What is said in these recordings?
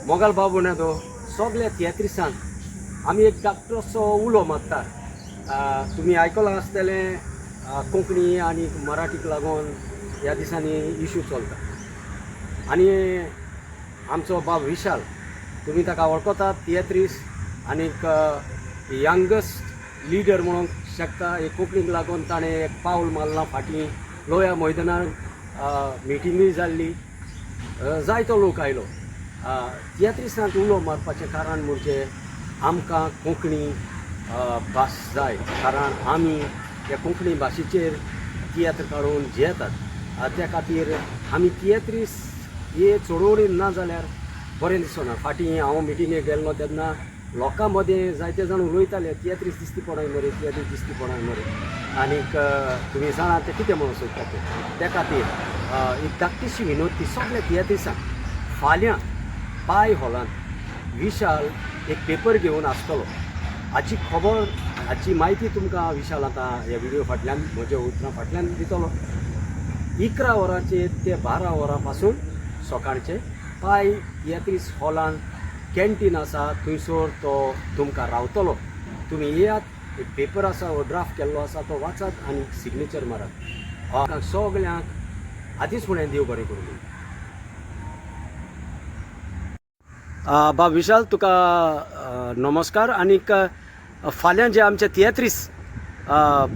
मोगाल बाब भयणांनो, सगल्या तियात्रिसांक आमी एक धाकटोसो उलो मारता. तुमी आयकलां आसतलें, कोंकणी आनी मराठीक लागून ह्या दिसांनी इशू चलता. आनी आमचो बाब विशाल, तुमी ताका वळखतात, तियात्रीस आनीक यंगस्ट लिडर म्हणूंक शकता. एक कोंकणीक लागून ताणें एक पावल मारलां. फाटीं लोया मैदानार मिटिंगूय जाल्ली, जायतो लोक आयलो. तियात्रिसांक उलो मारपाचें कारण म्हणजे आमकां कोंकणी भास जाय, कारण आमी ह्या कोंकणी भाशेचेर तियात्र काडून जियेतात. त्या खातीर आमी तियात्रीस हे चळवळीन ना जाल्यार बरें दिसना. फाटीं हांव मिटिंगेक गेल्लो तेन्ना लोकां मदें जायते जाण उलयताले, तियात्रीस दिसती पडोय मरे, तियात्रीस दिसती पडोय मरे. आनीक तुमी जाणा ते कितें म्हणूंक सोदता तें. त्या खातीर एक धाकटीशी विनवती सगल्या तियात्रिसांक, फाल्यां पाय हॉलांत विशाल एक पेपर घेवन आसतलो. हाची खबर, हाची म्हायती तुमकां विशाल आतां ह्या विडियो फाटल्यान, म्हज्या उतरां फाटल्यान दितलो. 11 वरांचेर ते 12 वरां पासून सकाळचे पाय तियात्रीस हॉलान कॅन्टीन आसा, थंयसर तो तुमकां रावतलो. तुमी येयात, एक पेपर आसा, हो ड्राफ्ट केल्लो आसा, तो वाचात आनी सिग्नेचर मारात. सगल्यांक आदींच फुडें देव बरें करूं. बाब विशाल, तुका नमस्कार. आनीक फाल्यां जे आमचे तियात्रीस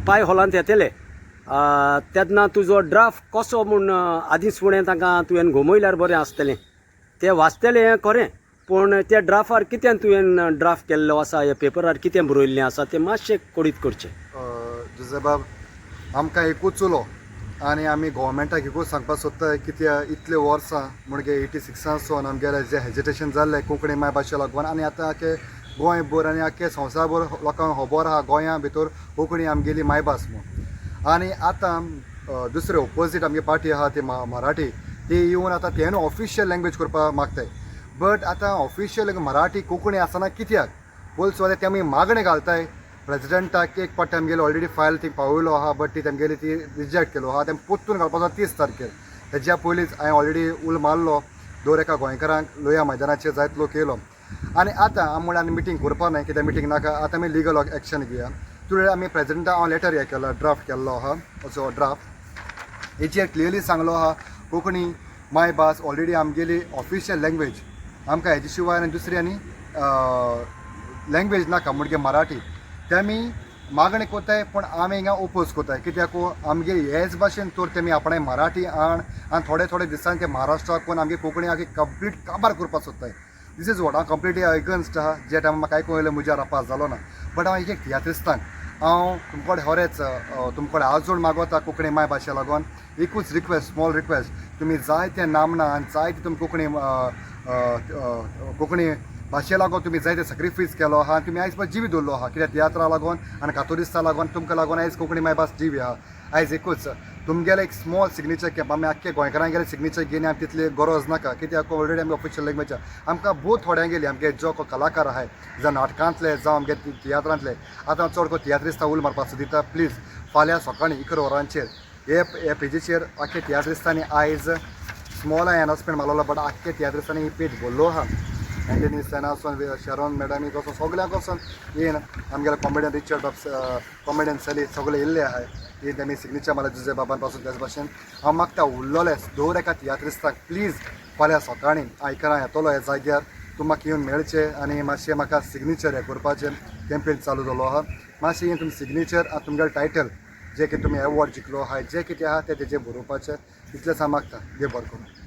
पाय हॉलांत येतले तेन्ना तुजो ड्राफ्ट कसो म्हूण आदींच फुडें तांकां तुवें घुमयल्यार बरें आसतलें. ते वाचतले हें खरें, पूण त्या ड्राफ्टार कितें तुवें ड्राफ्ट केल्लो आसा, ह्या पेपरार कितें बरयल्लें आसा तें मातशें कळीत करचें. जुजेबाब, आमकां एकूच उलो आनी आमी गोवोरमेंटाक एकूच सांगपाक सोदताय, कित्याक इतले वर्सां म्हणजे 86 सावन आमगेलें जें हेजिटेशन जाल्लें कोंकणी मायभाशे लागून, आनी आतां आख्खे गोंयभर आनी आख्खे संवसारभर लोकांक खबर आहा गोंया भितर कोंकणी आमगेली मायभास म्हूण. आनी आतां दुसरे ओपोजीट आमगे पार्टी आहा ती मराठी, ती येवन आतां तेनू ऑफिशियल लँग्वेज करपाक मागताय. बट आतां ऑफिशियल मराठी कोंकणी आसना कित्याक? पयलीं सुवातेर ते आमी मागणें घालताय प्रेजिडेंटाक. एक पाटी आमगेली ऑलरेडी फायल ती पावयलो आहा, बट ती तेमगेली ती रिजेक्ट केलो आहा. तें पोत्तून घालपाचो 30 तारखेर. हेज्या पयलींच हांवें ऑलरेडी उल मारलो दर एका गोंयकारांक, लोया मैदानाचेर जायतो लोक येयलो. आनी आतां आमी म्हणल्यार आनी मिटींग करपा नाय, कित्याक मिटींग नाका, आतां आमी लिगल एक्शन घेया. तुवें आमी प्रेजिडेंटाक हांव लेटर हे केलो, ड्राफ्ट केल्लो आहा. असो ड्राफ्ट हेचेर क्लियरली सांगलो आहा, कोंकणी मायभास ऑलरेडी आमगेली ऑफिशियल लँग्वेज, आमकां हेजे शिवाय आनी दुसरी आनी लँग्वेज नाका. म्हणजे मराठी ते आमी मागणी कोताय, पूण आमी हिंगा ओपोज कोताय, कित्याक आमगे हेच भाशेन तर तेमी आपणाय मराठी हाण आनी थोडे थोडे दिसांनी ते महाराष्ट्राक कोण आमगे कोंकणी आगे कंप्लीट काबार करपाक सोदताय. This is what हांव कंप्लिटली अगेन्स्ट आहा. जे टायमार म्हाका आयकूंक येयलें, म्हज्या रापास जालो ना. बट हांव एक एक तियात्रिस्तांक हांव तुमकडे खरेंच तुमकडे हात जोड मागोता, कोंकणी मायभाशे लागून एकूच रिक्वेस्ट, स्मॉल रिक्वेस्ट, तुमी जायते नामना आनी जायते तुमी कोंकणी कोंकणी भाशे लागून तुमी जायते सॅक्रिफायस केलो आहा आनी तुमी आयज पण जिवी दवरलो आहा, कित्याक तियात्रा लागून आनी कातोरिस्ता लागून, तुमकां लागून आयज कोंकणी मायभास जिवी आहा. आयज एकूच तुमगेले एक स्मॉल सिग्नेचर कॅम्प, आमी आख्खे गोंयकारांगेले सिग्नेचर घेवन आमी तितली गरज नाका, कित्याक ऑलरेडी आमी ऑफिशियल लँग्वेज. आमकां भोव थोड्यांगेली आमगे जो कलाकार आहाय, जावं नाटकांतले जावं आमगे तियात्रांतले, आतां चड करून तियात्रिस्ता उल मारपाक सोदिता. प्लीज फाल्यां सकाळीं 11 वरांचेर हे हे पेजीचेर आख्खे तियात्रिस्तांनी आयज स्मॉल अनाउन्समेंट मारलेलो, बट आख्खे तियात्रिस्तांनी ही पेज भरलो आहा. एंटनी सेना वचोन, शेरोन मॅडमी वचोन, सगल्यांक वचोन येयन आमगेले कॉमेडियन रिचर्ड बाब, कॉमेडियन सली, सगळे येयल्ले आहाय. येयन तेमी सिग्नेचर मारले जुजे बाबान पासून. त्याच भाशेन हांव मागता उरलोले दर एका तियात्रिस्ताक, प्लीज फाल्यां सकाळीं 11 येतलो ह्या जाग्यार, तूं म्हाका येवन मेळचें आनी मातशें म्हाका सिग्नेचर हें करपाचें. कॅम्पेन चालू जालो आहा. मातशें येवन तुमी सिग्नेचर आनी तुमगेलें टायटल जे कितें तुमी एवॉर्ड जिखलो आहा, जे कितें आहा तें तेजेर बरोवपाचें. इतलेंच हांव मागता. देव बरें करूं.